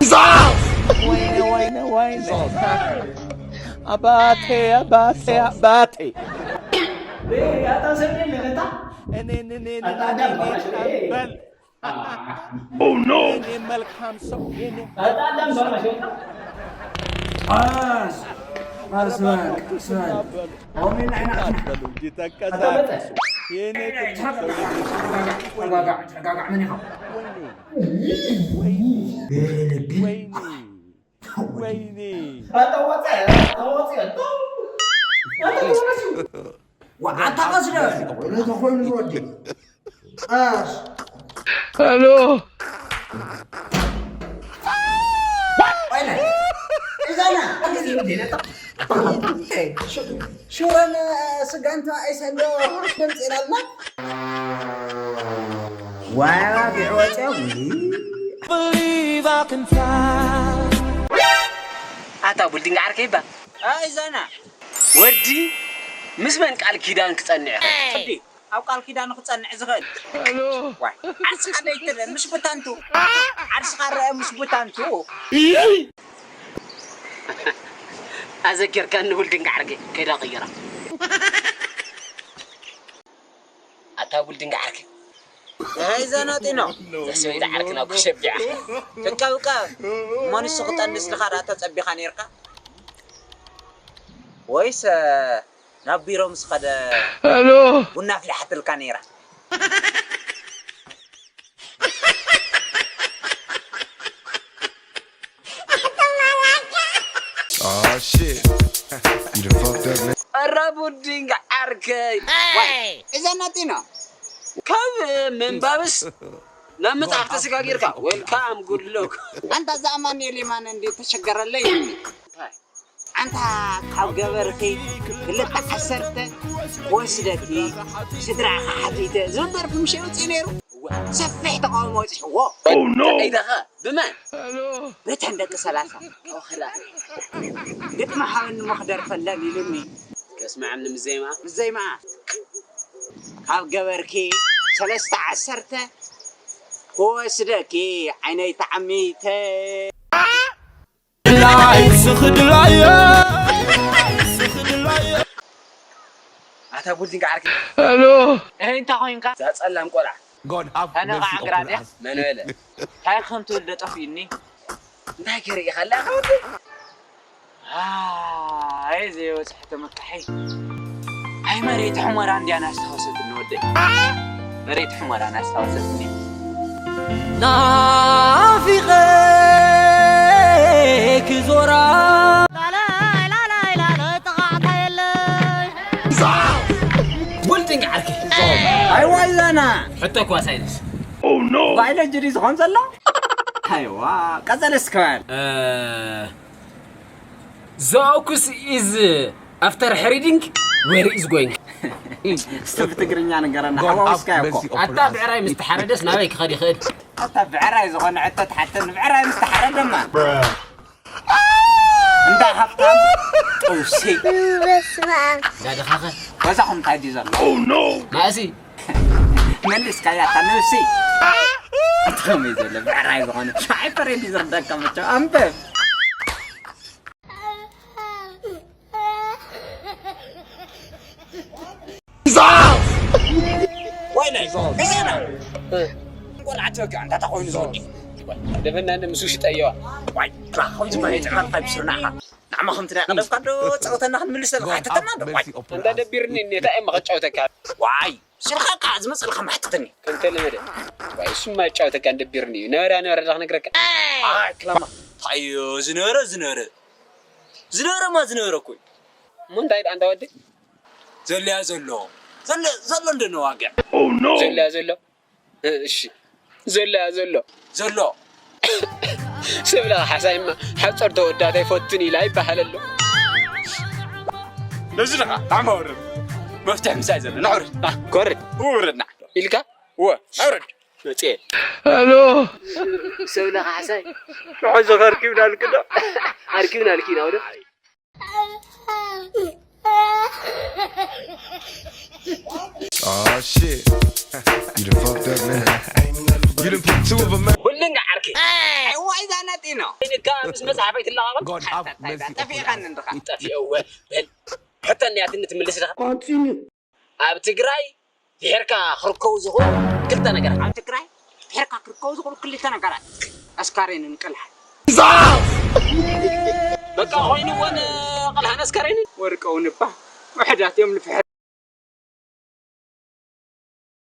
ወይኔ፣ ወይኔ፣ ወይኔ። አባቴ፣ አባቴ፣ አባቴ። እኔ፣ እኔ፣ እኔ፣ እኔ፣ እኔ፣ በል። Oh no! የኔ መልካም ሰው፣ የኔ አስ አስ በል፣ አስ በል። በሉ። ኦሜን፣ አይና፣ አይና። በሉ እንጂ ተንቀሳቀሱ። የኔ ቅዱስ ሰው፣ የኔ ተረጋጋ፣ ተረጋጋ። ምን ይኸው? ወይኔ፣ ወይኔ፣ ወይኔ፣ ወይኔ። አታወጣ፣ አታወጣ። ዋ፣ አታወጣ። ወይኔ፣ ተኾይኑ ወዲ። አስ ሄሎ። ወይኔ፣ እዛና፣ ሹረን ስጋንታ ኣይሰዶ ድምፅ ይላልና። ዋይ፣ ዋጊዕ ወፂኦም እንዲ። ኣታ ቡልዲንግ ዓርከይ ባ። ኣይ፣ ዛና። ወዲ ምስ መን ቃል ኪዳን ክጸንዕ ይኽእል? ወዲ ኣብ ቃል ኪዳኑ ክጸንዕ ዝኽእል። ሄሎ። ዋይ፣ ዓርስኻ ደይትረ፣ ምስ ቡታንቱ። ዓርስኻ ረአ ምስ ቡታንቱ። ኣዘኪርካኒ ቡልዲንግ ዓርከይ፣ ከይዳ ቀይራ። ኣታ ቡልዲንግ ዓርከይ። ኣይ ዘናጢኖ። እዛ ሰበይቲ ዓርክና እኮ ሸቢዓ። ትቀብቀብ። እሞ ንሱ ክጠንስ ኢልካ ደኣ ተጸቢኻ ነይርካ? ወይስ፣ እ፣ ናብ ቢሮ ምስ ኸደ ሄሎ። ቡና ኣፍሊሓትልካ ነይራ? Oh shit. You done fucked up, nigga. ኣራ ቡዲንግ ዓርከይ። ዋይ፣ እዛ ናቲና። ካብ ምንባብስ ናብ መጽሓፍ ተሰጋጊርካ። Welcome, good luck. ኣንታ እዛ ኣማኑኤል የማነ እንዴት ተሸገረለይ? እንታይ? ኣንታ ካብ ገበርኪ ክልተ ዓሰርተ ክወስደኪ ስድራኻ ሓቲተ ዝንበርኩም ሸውፂ ነይሩ። ሰፊሕ ተቃውሞ ወፂሕዎ። Oh no! እንታይ ኢልካ? ብመን? በተን ደቂ ሰላሳ። ኦኽላ። ግጥሚ ሃበኒ እሞ ክደርፈለን ኢሉኒ። ከስምዓኒ ምስ ዜማ? ምስ ዜማ። ካብ ገበርኪ ሰለስተ ዓሰርተ ክወስደኪ ዓይነይ ተዓሚተ። ድላይ ስኽ ድላየ፣ ስኽ ድላየ። ኣታ ቡልዲንግ ዓርኪ። ሄሎ። እህ፣ እንታይ ኮይንካ? እዛ ጸላም ቆልዓ። God have mercy upon us። መን በለ? እንታይ ከም ትብል ዶ ጠፊኡኒ? እንታይ ገይረ ኢኻ ኣላ? ኣይ፣ ዘይበጽሐ ተመካሒ። ኣይ፣ መሬት ሑመራ እንድያ ናስታወሰትኒ ወደይ። መሬት ሑመራ ናስታወሰትኒ። ናፊቐ ክዞራ። ላላይ፣ ላላይ፣ ላላይ፣ ጥቓዕታ የለይ። ቡልዲንግ ዓርኪ። ኣይዋ፣ ይዛና። ሕቶ እኳ ሳይንስ። Oh no! ባዮሎጂ ድዩ ዝኾን ዘሎ? ኣይዋ፣ ቀጸለ እስከ በል። እ፣ The ox is after herding, where is going? እስቲ ብትግርኛ ንገረና፣ God have ሓዋዊስካዮ እኮ። Mercy upon us. ኣታ ብዕራይ ምስ ተሓረደስ ናበይ ክኸድ ይኽእል? ኣታ ብዕራይ ዝኾነ ሕቶ ትሓተኒ፣ ብዕራይ ምስ ተሓረደማ። እንዳ ሃብታም ጥውሲ። በስመ ኣብ። እንዳ ድኻኸ? ገዛኹም እንታይ ድዩ ዘሎ? Oh no! ማእሲ። መሊስካያ እታ ነብሲ። ኣቲ ከመይ ዘሎ ብዕራይ ዝኾነ ሻይ ፈሬድ እዩ ዝርዳካ መቸም። ኣንብብ። ዋይ ናይ እዚና። ቆልዓ ተወጊዓ እንታይ ተኾይኑ ዝወዲ? ደበና እንደ ምስ ውሽጠ እየዋ። ዋይ፣ ከምዚ ማለት ጥዕና እንታይ ብስርናኻ? ንዓማ ከምቲ ናይ ቀደምካ ዶ ጸወተና ክንምልሰልካ God have ሕተተና ዶ? ዋይ። Mercy upon us. እንዳ ደቢርኒ እኔታ እየ መኸጫውተካ። ዋይ፣ ስልካ ከዓ ዝመጽልካ ማሕትትኒ። ከምተለመደ። ዋይ፣ እሱማ ይጫወተካ እንደቢርኒ እዩ። ነበራ ነበራ ዳ ክነግረካ። ኣይ፣ ክላማ። ታዮ ዝነበረ፣ ዝነበረ። ዝነበረማ ዝነበረ እኮ እዩ። እሞ እንታይ ደኣ እንዳ ወዲ? ዘለያ ዘሎ። ዘሎ፣ ዘሎ እንደ ነዋግዕ። Oh no! ዘለያ ዘሎ? እ፣ እሺ። ዘለያ ዘሎ? ዘሎ። ሰብ ለኻ ሓሳይማ ሓፀር ተወዳእታ ኣይፈቱን ኢላ ይበሃል ኣሎ። ነዚ ደኻ፣ ጣዕማ ወርድ። መፍትሒ ምሳይ ዘሎ። ንዕርድ። አ፣ ኮርድ። ውረድና። ኢልካ? እወ፣ ኣውርድ። መጽኤ። ሄሎ። ሰብ ለኻ ሓሳይ። ንሕዞ ከርኪብና ልክዶ? ኣርኪብና ልኪና ወደ? Oh shit. You done fucked up now. You done put two of them out. ሁሉን ዓርኪ እዋ እዛ ነጢኖ ኢልካ ምስ መጽሓፈይ ትለቓቐም God have mercy. ጠፊእኻኒ እንድኻ ጠፊኦ እወ በል ሕቶ እንያትኒ ትምልስ ድኻ ኣብ ትግራይ ድሕርካ ክርከቡ ዝኽእሉ ክልተ ነገራት ኣብ ትግራይ ድሕርካ ክርከቡ ዝኽእሉ ክልተ ነገራት ኣስካሬንን ቅልሓን በቃ ኮይንዎን ቅልሃን ኣስካሬንን ወርቀውን እባ ውሕዳት እዮም ንፍሕር